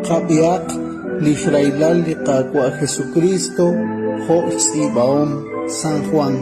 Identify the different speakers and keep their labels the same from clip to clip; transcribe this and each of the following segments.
Speaker 1: Qab'ihaq li xrahilal li Qaawa' Jesukriist jo' xtz'iib'ahom San Jwan.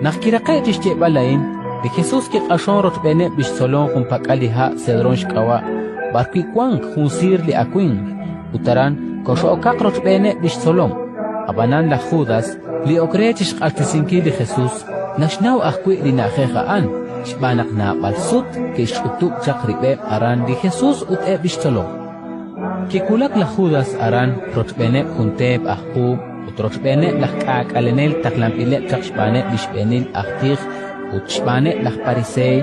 Speaker 2: Naq kiraqe'k chi xyeeb'al a'in, li Jesus kiq'axonk rochb'eeneb' li xtzolom junpak'al li ha' Sedrón xk'ab'a', b'arwi' wank jun siir li awimq, ut aran kox'okaq rochb'eeneb' li xtzolom. Ab'anan laj Judas, li ok re chi xq'axtesinkil li Jesus, naxnaw ajwi' li na'ajej a'an, xb'aan naq naab'al sut ke'xch'utub' chaq rib'eb' aran li Jesus ut eb' li xtzolom. Kiwulak laj Judas aran rochb'eeneb' jun teep aj puub' ut rochb'eeneb' laj k'aak'alenel taqlanb'ileb' chaq xb'aaneb' li xb'eenil aj tij ut xb'aaneb' laj pariseey,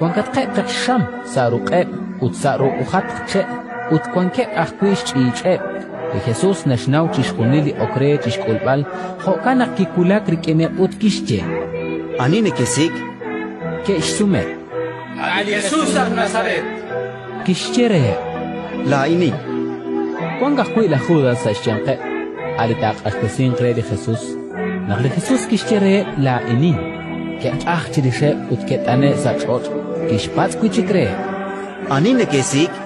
Speaker 2: wankatqeb' chaq xxam sa' ruq'eb' ut sa' ru'ujatq che' ut wankeb' ajwi' xch'iich'eb'. Li Jesus naxnaw chixjunil li ok re chi xk'ulb'al, jo'kan naq kiwulak rik'ineb' ut kixye:
Speaker 3: Ani nekesik'?
Speaker 2: Ke'xsume:
Speaker 4: A' li Jesus aj Nazaret.
Speaker 2: Kixye reheb':
Speaker 3: Laa'inin.
Speaker 2: Wank ajwi' laj Judas sa' xyanqeb', a' li taaq'axtesinq re li Jesus. Naq li Jesus kixye reheb': Laa'inin, ke'q'ajk chirixeb' ut ke't'ane'k sa' ch'och'. Kixpatz' wi' chik reheb':
Speaker 3: Ani nekesik'?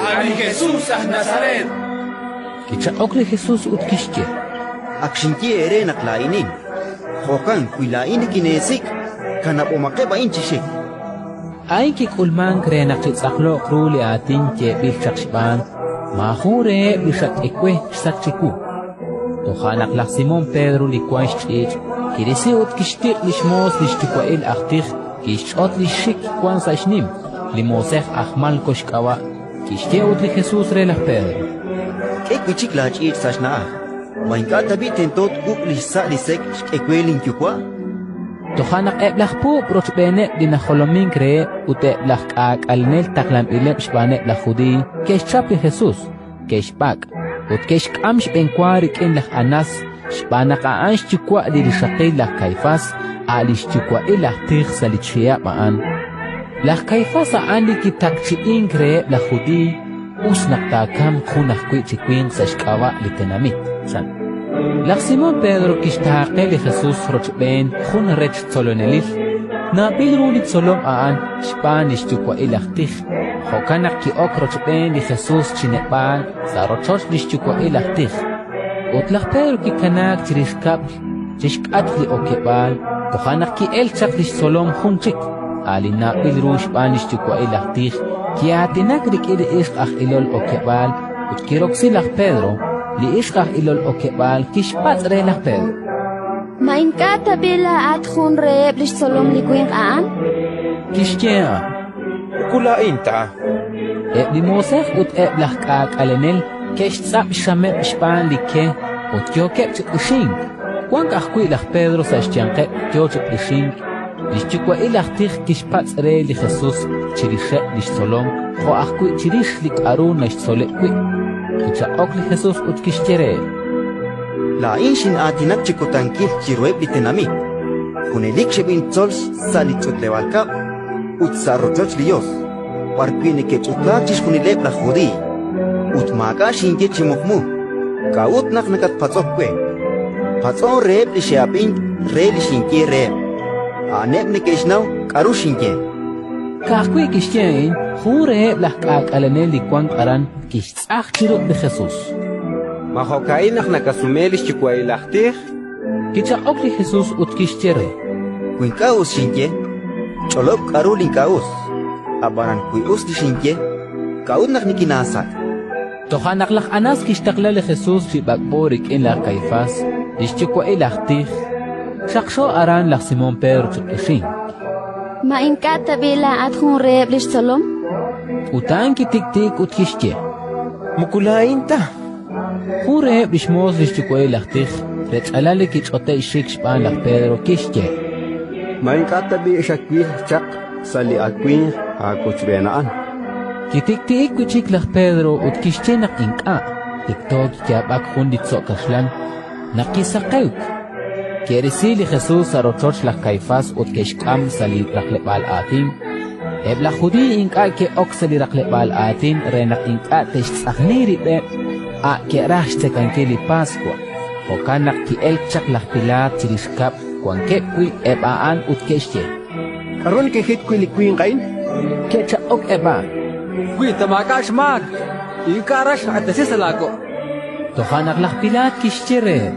Speaker 4: A' li Jesus aj Nazaret.
Speaker 2: Kichaq'ok li Jesus ut kixye:
Speaker 3: Ak xinye eere naq laa'inin. Jo'kan wi laa'in nikineesik', kanab'omaqeb' a'in chi xik.
Speaker 2: A'in kik'ulmank re naq chitz'aqloq ru li aatin yeeb'il chaq xb'aan: Maajun reheb' li xak'e we xsach chiwu. Toja' naq laj Simón Pedro li wank xch'iich' kirisi ut kixtiq' li xmoos li xyuwa'il aj tij, kixch'ot li xxik wank sa' xnim, li moosej aj Malko xk'ab'a'. Kixye ut li Jesus re laj Pedro:
Speaker 3: K'e wi' chik laach'iich' sa' xna'aj. Ma ink'a' tab'i' tento twuk' li xsa' li sek' xk'e we linYuwa'?
Speaker 2: Toja' naq eb' laj puub' rochb'eeneb' li najolomink reheb' ut eb' laj k'aak'alenel taqlanb'ileb' xb'aaneb' laj Judiiy ke'xchap li Jesus, ke'xb'ak' ut ke'xk'am xb'enwa rik'in laj Anás, xb'aan naq a'an xyuwa' li rixaqil laj Kaifás, a' li xyuwa'il aj tij sa' li chihab' a'an. Laj Kaifás a'an li kitakchi'ink reheb' laj Judiiy: Us naq taakamq jun ajwi' chi winq sa' xk'ab'a' li tenamit, chan. Laj Simón Pedro kixtaaqe li Jesus rochb'een jun rech tzolonelil. Nawb'il ru li tzolom a'an xb'aan li xyuwa'il aj tij, jo'kan naq ki'ok rochb'een li Jesus chi neb'aal sa' rochoch li xyuwa'il aj tij. Ut laj Pedro kikanaak chirix kab'l chi xk'atq li okeb'aal, toja' naq ki'elk chaq li xtzolom jun chik, a' li nawb'il ru xb'aan li xyuwa'il aj tij, ki'aatinak rik'in li ixq aj ilol okeb'aal ut kiroksi laj Pedro. Li ixq aj ilol okeb'aal kixpatz' re laj Pedro:
Speaker 5: Ma ink'a' tab'i' laa'at jun reheb' li xtzolom li winq a'an?
Speaker 2: Kixye a'an:
Speaker 6: Moko laa'in ta.
Speaker 2: Eb' li moosej ut eb' laj k'aak'alenel ke'xtz'ab' xxameb' xb'aan li ke ut yookeb' chi q'ixink. Wank ajwi' laj Pedro sa' xyanqeb' yo chi q'ixink. Li xyuwa'il aj tij kixpatz' re li Jesus chirixeb' li xtzolom jo' ajwi' chirix li k'aru naxtzoleb' wi'. Kichaq'ok li Jesus ut kixye re:
Speaker 3: Laa'in xin'aatinak chi kutankil chiruheb' li tenamit, junelik xeb'intzol sa' li ch'utleb'aal kab'l ut sa' rochoch li Yos, b'arwi' neke'ch'utlaak chixjunileb' laj Judiiy, ut maak'a' xinye chi muqmu. K'a'ut naq nakatpatz'ok we? Patz'on reheb' li xe'ab'ink re li xinye reheb'. A'aneb' neke'xnaw k'aru xinye.
Speaker 2: Ka'ajwi' kixye a'in, jun reheb' laj k'aak'alenel li wank aran kixtz'aj chi ruq' li Jesus.
Speaker 6: Ma jo'ka'in naq nakasume li xyuwa'il aj tij?
Speaker 2: Kichaq'ok li Jesus ut kixye re:
Speaker 3: Wi ink'a' us xinye, ch'olob' k'aru li ink'a' us. Ab'anan wi us li xinye, k'a'ut naq nikinaasak'?
Speaker 2: Toja' naq laj Anás kixtaqla li Jesus chi b'ak'b'o rik'in laj Kaifás, li xyuwa'il aj tij. Xaqxo aran laj Simón Pedro chi q'ixink.
Speaker 5: Ma ink'a' tab'i' laa'at jun reheb' li xtzolom?
Speaker 2: Ut a'an kitik'ti'ik ut kixye:
Speaker 6: Moko laa'in ta.
Speaker 2: Jun reheb' li xmoos li xyuwa'il aj tij, rech'alal li kich'ote'k xxik xb'aan laj Pedro, kixye:
Speaker 6: Ma ink'a' tab'i' xawil chaq sa' li awimq aawochb'een a'an?
Speaker 2: Kitik'ti'ik wi' chik laj Pedro ut kixye naq ink'a'. Tikto kiyaab'ak jun li tzo' kaxlan. Naq kisaqewk, ke'risi li Jesus sa' rochoch laj Kaifás ut ke'xk'am sa' li raqleb'aal aatin. Eb' laj Judiiy ink'a' ke'ok sa' li raqleb'aal aatin re naq ink'a' te'xtz'ajni rib'eb', a' ke'raj xtzekankil li Paswa. Jo'kan naq ki'elk chaq laj Pilaat chirix kab'l wankeb' wi' eb' a'an ut ke'xye:
Speaker 6: K'aru nekejit wi' li winq a'in?
Speaker 2: Ke'chaq'ok eb' a'an:
Speaker 7: Wi ta maak'a' xmaak, ink'a' raj xq'axtesi sa' laawuq'.
Speaker 2: Toja' naq laj Pilaat kixye reheb':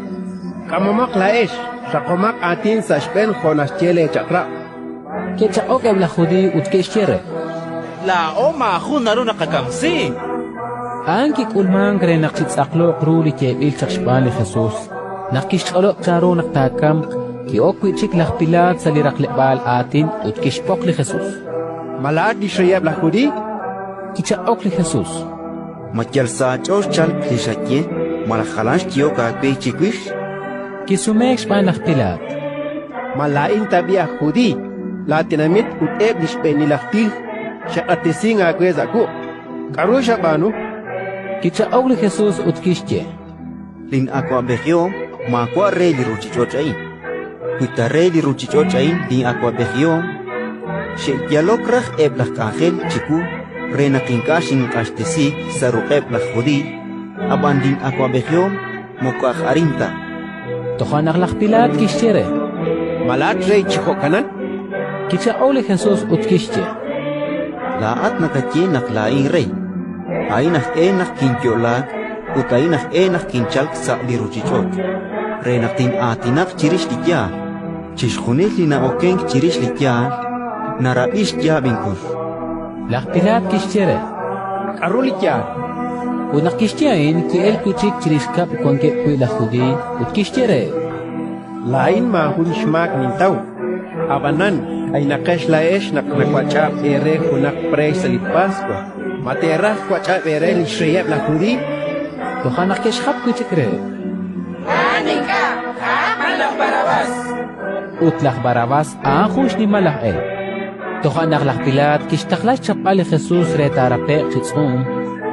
Speaker 8: K'amomaq laa'ex, raqomaq aatin sa' xb'een jo' naxye leechaq'rab'.
Speaker 2: Ke'chaq'ok eb' laj Judiiy ut ke'xye re:
Speaker 4: Laa'o maajun naru naqakamsi.
Speaker 2: A'an kik'ulmank re naq chitz'aqloq ru li yeeb'il chaq xb'aan li Jesus. Naq kixch'olob' chanru naq taakamq, ki'ok wi' chik laj Pilaat sa' li raqleb'aal aatin ut kixb'oq li Jesus.
Speaker 8: Ma laa'at li xreyeb' laj Judiiy?
Speaker 2: Kichaq'ok li Jesus:
Speaker 3: Ma yal sa' aach'ool xchalk li xaye malaj jalan xyehok aawe chiwix?
Speaker 2: Kisumeek xb'aan laj Pilaat:
Speaker 8: Ma laa'in tab'i' aj Judiiy? Laatenamit ut eb' li xb'eenil aj tij xe'q'axtesink aawe sa' wuq'. K'aru xab'aanu?
Speaker 2: Kichaq'ok li Jesus ut kixye:
Speaker 3: Lin'awab'ejihom maawa' re li ruuchich'och' a'in. Wi ta re li ruuchich'och' a'in lin'awab'ejihom, xe'yalok raj eb' laj k'anjel chiwu re naq ink'a' xinq'axtesiik sa' ruq'eb' laj Judiiy, ab'an lin'awab'ejihom moko aj arin ta.
Speaker 2: Toja' naq laj Pilaat kixye re:
Speaker 8: Ma laa'at rey chi jo'kanan?
Speaker 2: Kichaq'ok li Jesus ut kixye:
Speaker 3: Laa'at nakaye naq laa'in rey. A'in aj e naq kinyo'laak ut a'in aj e naq kinchalk sa' li ruuchich'och', re naq tin'aatinaq chirix li yaal. Chixjunil li na'okenk chirix li yaal narab'i xyaab' inkux.
Speaker 2: Laj Pilaat kixye re:
Speaker 8: K'aru li yaal?
Speaker 2: Ut naq kixye a'in, ki'elk wi' chik chirix kab'l wankeb' wi' laj Judiiy ut kixye reheb':
Speaker 8: Laa'in maajun xmaak nintaw. Ab'anan, k'aynaqex laa'ex naq nawach'ab' eere junaq preex sa' li Paswa. Ma teeraj twach'ab' eere li xreyeb' laj Judiiy?
Speaker 2: Toja' naq ke'xjap wi' chik reheb':
Speaker 4: A'an ink'a', a'an b'an laj Barrabás.
Speaker 2: Ut laj Barrabás a'an jun xnimal aj elq'. Toja' naq laj Pilaat kixtaqla xchapb'al li Jesus re taarape'q chi tz'uum.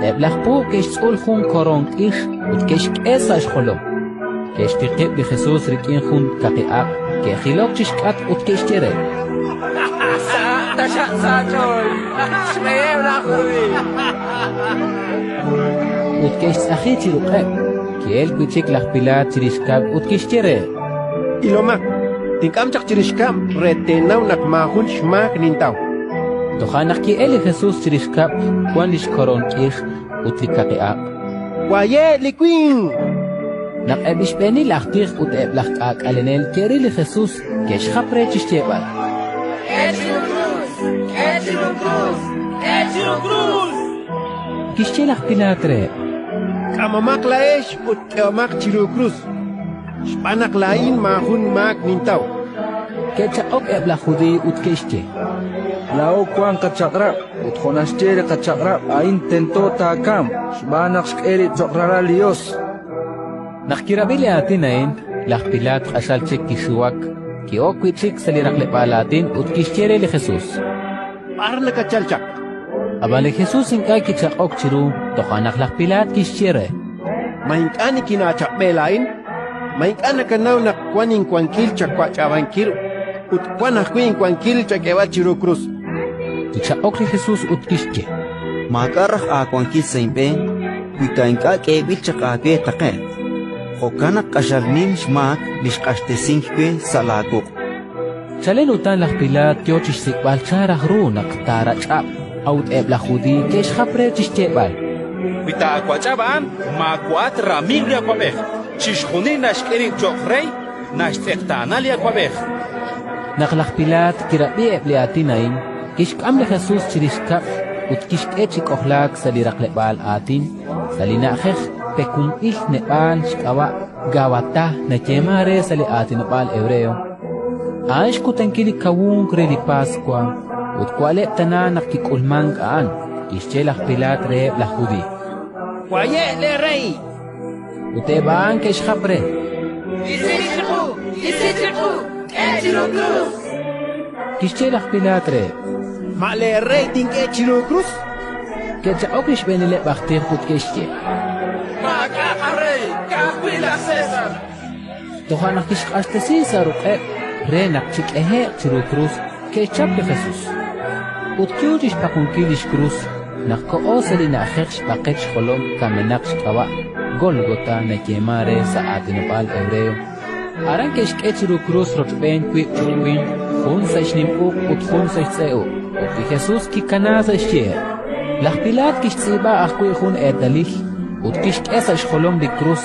Speaker 2: Eb' laj puub' ke'xtz'ul jun koroon k'ix ut ke'xk'e sa' xjolom. Ke'xtiqib' li Jesus rik'in jun kaqi aq', ke'jilok chi xk'atq ut ke'xye re:
Speaker 4: Sahaq taxaq sa' aach'ool, xreyeb' laj Judiiy!
Speaker 2: Ut ke'xtz'aji chi ruq'eb'. Ki'elk wi' chik laj Pilaat chirix kab'l ut kixye reheb':
Speaker 8: Ilomaq, tink'am chaq chirix kab'l re teenaw naq maajun xmaak nintaw.
Speaker 2: Toja' naq ki'elk li Jesus chirix kab'l wank li xkoroon k'ix ut li kaqi aq'.
Speaker 8: Waye' li winq!
Speaker 2: Naq eb' li xb'eenil aj tij ut eb' laj k'aak'alenel ke'ril li Jesus, ke'xjap re chi xyeeb'al:
Speaker 4: K'e chiru krus! K'e chiru krus! K'e chiru krus!
Speaker 2: Kixye laj Pilaat reheb':
Speaker 8: K'amomaq laa'ex ut k'ehomaq chiru krus, xb'aan naq laa'in maajun maak nintaw.
Speaker 2: Ke'chaq'ok eb' laj Judiiy ut ke'xye:
Speaker 7: Laa'o wank qachaq'rab', ut jo' naxye li qachaq'rab' a'in tento taakamq, xb'aan naq xk'e rib' cho'q ralal li Yos.
Speaker 2: Naq kirab'i li aatin a'in, laj Pilaat q'axal chik kixuwak, ki'ok wi' chik sa' li raqleb'aal aatin ut kixye re li Jesus:
Speaker 8: B'ar nakatchalk chaq?
Speaker 2: Ab'an li Jesus ink'a' kichaq'ok chiru. Toja' naq laj Pilaat kixye re:
Speaker 8: Ma ink'a' nikinaachaq'b'e laa'in? Ma ink'a' nakanaw naq wank inwankil chawach'ab'ankil ut wank ajwi' inwankil chak'eeb'al chiru krus?
Speaker 2: Kichaq'ok li Jesus ut kixye:
Speaker 3: Maak'a' raj aawankil sa' inb'een wi ta ink'a' k'eeb'il chaq aawe taqe'q. Jo'kan naq q'axal nim xmaak li xq'axtesink we sa' laawuq'.
Speaker 2: Chalen utan laj Pilaat yo chi xsik'b'al chan raj ru naq taarach'ab', a'ut eb' laj Judiiy ke'xjap re chi xyeeb'al:
Speaker 4: Wi taawach'ab' a'an, maawa'at ramiiw li awab'ej. Chixjunil naxk'e rib' cho'q rey, naxtz'eqtaana li awab'ej.
Speaker 2: Naq laj Pilaat kirab'i eb' li aatin a'in, kixk'am li Jesus chirix kab'l ut kixk'e chi k'ojlaak sa' li raqleb'aal aatin, sa' li na'ajej Pekunb'il Neb'aal xk'ab'a' Gabatá nayeemank re sa' li aatinob'aal hebreo. A'an xkutankil li kawunk re li Paswa, ut wa'leb' tana naq kik'ulmank a'an, kixye laj Pilaat reheb' laj Judiiy:
Speaker 8: Waye' leerey!
Speaker 2: Ut eb' a'an ke'xjap re:
Speaker 4: Isi chiqu! Isi chiqu! K'e chiru krus!
Speaker 2: Kixye laj Pilaat reheb':
Speaker 8: Ma leerey tink'e chiru krus?
Speaker 2: Ke'chaq'ok li xb'eenileb' aj tij ut ke'xye:
Speaker 4: Maak'a' qarey, ka'ajwi' laj César.
Speaker 2: Toja' naq kixq'axtesi sa' ruq'eb' re naq chik'ehe'q chiru krus, ke'xchap li Jesus. Ut yo chi xpaqonkil li xkrus naq koho sa' li na'ajej xb'aqel xjolom kamenaq xk'ab'a', Gólgota nayeemank re sa' aatinob'aal hebreo. Aran ke'xk'e chiru krus rochb'een wiib' chi winq, jun sa' xnim uq' ut jun sa' xtz'e uq', ut li Jesus kikanaak sa' xyiheb'. Laj Pilaat kixtz'iib'a ajwi' jun eetalil ut kixk'e sa' xjolom li krus.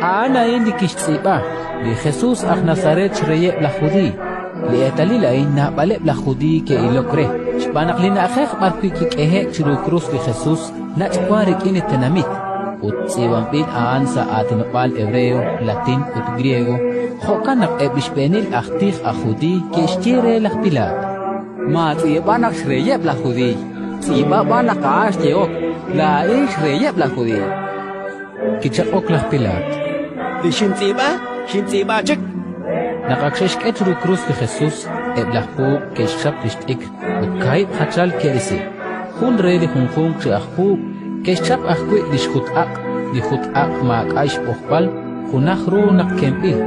Speaker 2: A'an a'in li kixtz'iib'a: Li Jesus aj Nazaret xreyeb' laj Judiiy. Li eetalil a'in naab'aleb' laj Judiiy ke'ilok re, xb'aan naq li na'ajej b'arwi' kik'ehe'k chiru krus li Jesus nach' wank rik'in li tenamit, ut tz'iib'anb'il a'an sa' aatinob'aal hebreo, latín ut griego. Jo'kan naq eb' li xb'eenil aj tij aj Judiiy ke'xye re laj Pilaat:
Speaker 9: Maatz'iib'a naq xreyeb' laj Judiiy, tz'iib'a b'an naq a'an xyehok: Laa'in xreyeb' laj Judiiy.
Speaker 2: Kichaq'ok laj Pilaat:
Speaker 8: Li xintz'iib'a, xintz'iib'a chik.
Speaker 2: Naq ak xe'xk'e chiru krus li Jesus, eb' laj puub' ke'xchap li xt'ikr ut kaahib' jachal ke'risi, jun re li junjunq chi aj puub'. Ke'xchap ajwi' li xjut-aq', li jut-aq' maak'a' xb'ojb'al, junaj ru naq kemb'il,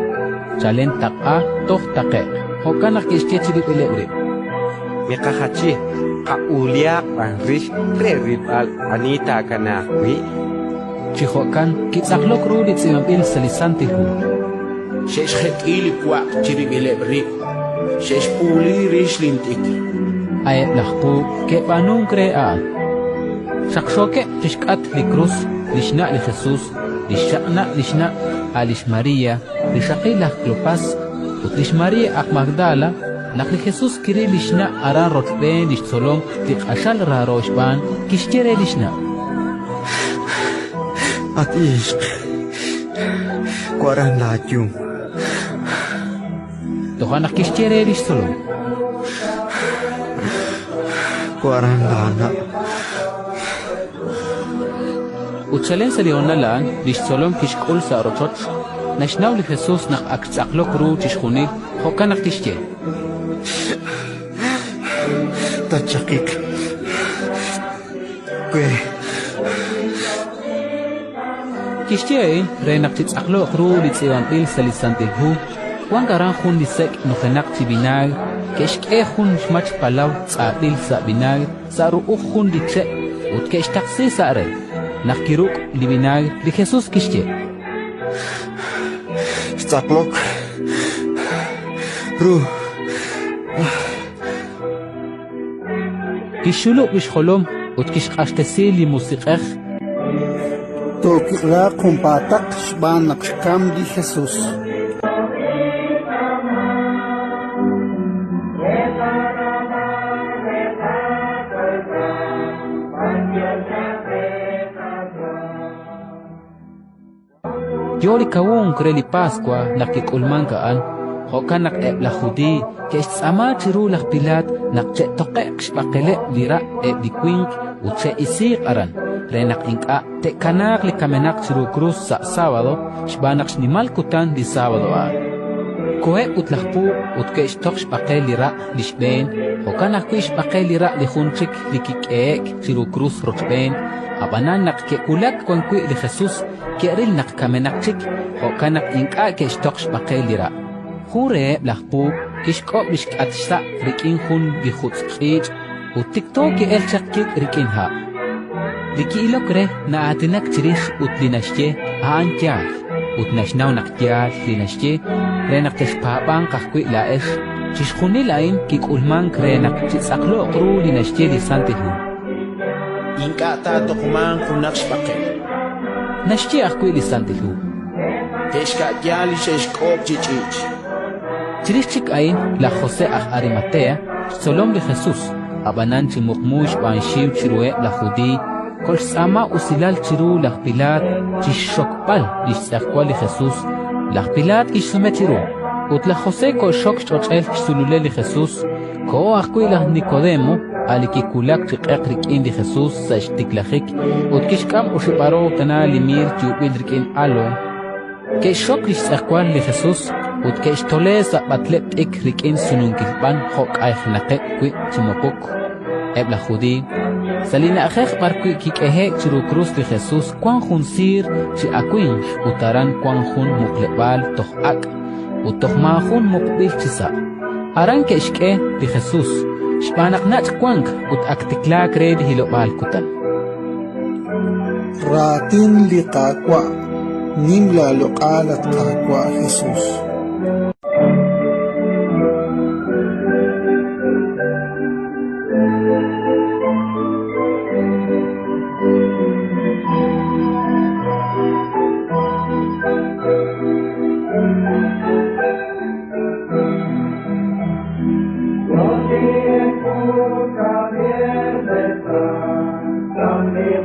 Speaker 2: chalen taq'a toj taqe'q. Jo'kan naq ke'xye chirib'ileb' rib':
Speaker 10: Miqajachi, qab'uulihaq b'an rix re rilb'al ani taakanaaq wi'.
Speaker 2: Chi jo'kan kitz'aqlok ru li tz'iib'anb'il sa' li Santil Hu.
Speaker 11: Xe'xjek'i li waq' chirib'ileb' rib', xe'xb'uuli rix lint'ikr.
Speaker 2: A'eb' laj puub' ke'b'aanunk re a'an. Xaqxookeb' chi xk'atq li krus li xna' li Jesus, li xchaq'na' li xna', a' lix María, rixaqil laj Klopas, ut lix María aj Magdala. Naq li Jesus kiril li xna' aran rochb'een li xtzolom li q'axal raaro xb'aan, kixye re li xna':
Speaker 3: At ixq, waran laayum.
Speaker 2: Toja' naq kixye re li xtzolom:
Speaker 3: Waran laana'.
Speaker 2: Ut chalen sa' li honal a'an, li xtzolom kixk'ul sa' rochoch. Naxnaw li Jesus naq ak xtz'aqlok ru chixjunil, jo'kan naq kixye:
Speaker 3: Tatchaqiq we.
Speaker 2: Kixye a'in re naq chitz'aqloq ru li tz'iib'anb'il sa' li Santil Hu. Wank aran jun li sek' nujenaq chi vinaagr, ke'xk'e jun xmach palaw tz'ab'il sa' vinaagr sa' ru'uj jun li che' ut ke'xtaqsi sa' re. Naq kiruk' li vinaagr, li Jesus kixye:
Speaker 3: Xtz'aqlok ru.
Speaker 2: Kixxulub' li xjolom ut kixq'axtesi li Musiq'ej.
Speaker 1: Tookiq'laaq junpaataq xb'aan naq xkamk li Jesus.
Speaker 2: Yo li kawunk re li Paswa naq kik'ulmank a'an, jo'kan naq eb' laj Judiiy ke'xtz'aama chiru laj Pilaat naq che'toqe'q xb'aqeleb' li ra' eb' li winq ut che'isiiq aran, re naq ink'a' te'kanaaq li kamenaq chiru krus sa' sábado, xb'aan naq xnimal kutan li sábado a'an. Koheb' ut laj puub' ut ke'xtoq xb'aqel li ra' li xb'een, jo'kan ajwi' xb'aqel li ra' li jun chik li kik'ehe'k chiru krus rochb'een. Ab'anan naq ke'wulak wan wi' li Jesus, ke'ril naq kamenaq chik, jo'kan naq ink'a' ke'xtoq xb'aqel li ra'. Jun reheb' laj puub' kixk'ob' li xk'at xsa' rik'in jun li jutz' ch'iich' ut tikto ki'elk chaq kik' rik'in ha'. Li ki'ilok re na'aatinak chirix ut li naxye a'an yaal, ut naxnaw naq yaal li naxye re naq texpaab'anq ajwi' laa'ex. Chixjunil a'in kik'ulmank re naq chitz'aqloq ru li naxye li Santil Hu.
Speaker 11: Ink'a' taatoqmanq junaq xb'aqel.
Speaker 2: Naxye ajwi' li Santil Hu.
Speaker 11: Te'xka'ya li xe'xk'ob' chi ch'iich'.
Speaker 2: Chirix chik a'in, laj José aj Arimatea, xtzolom li Jesus, ab'anan chi muqmu xb'aan xxiw chiruheb' laj Judiiy, kolxtz'aama usilal chiru laj Pilaat chi xxokb'al li xtz'ejwal li Jesus. Laj Pilaat kixsume chiru, ut laj José koxxok xch'och'el xsululel li Jesus. Koho ajwi' laj Nikodemo, a' li kiwulak chi q'eq rik'in li Jesus sa' xtiklajik, ut kixk'am oxib'aro tana li miir yuub'il rik'in áloe. Ke'xxok li xtz'ejwal li Jesus ut ke'xtole sa' b'atleb' t'ikr rik'in sununkil b'an jo' k'ayjenaqeb' wi' chi muquk eb' laj Judiiy. Sa' li na'ajej b'arwi' kik'ehe'k chiru krus li Jesus wank jun siir chi awimq ut aran wank jun muqleb'aal toj ak' ut toj maajun muqb'il chisa'. Aran ke'xk'e li Jesus, xb'aan naq nach' wank ut ak tiklaak re li hilob'aal kutan.
Speaker 1: Raatin li Qaawa'. Nim laaloq'al, at Qaawa' Jesus.
Speaker 12: Thank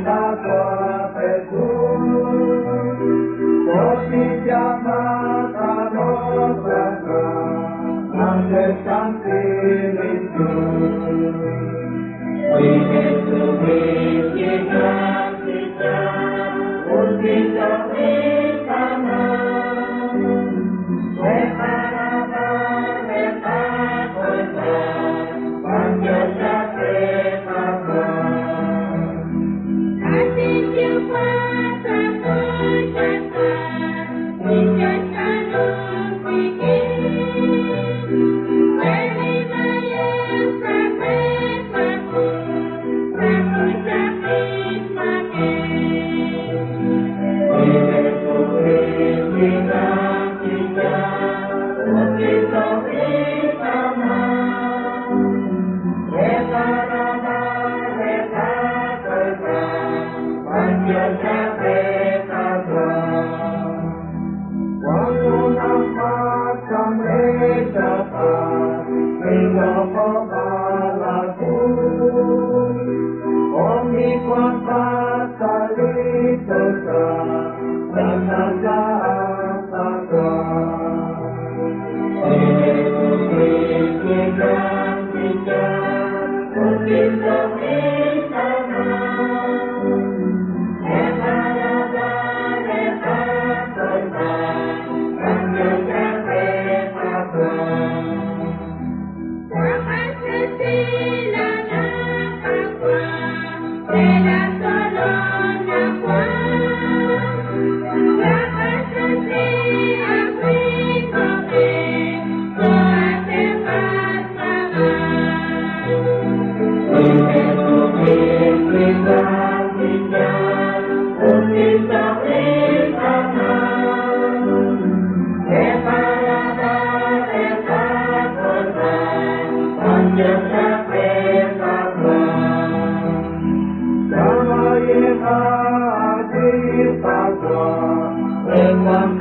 Speaker 12: you.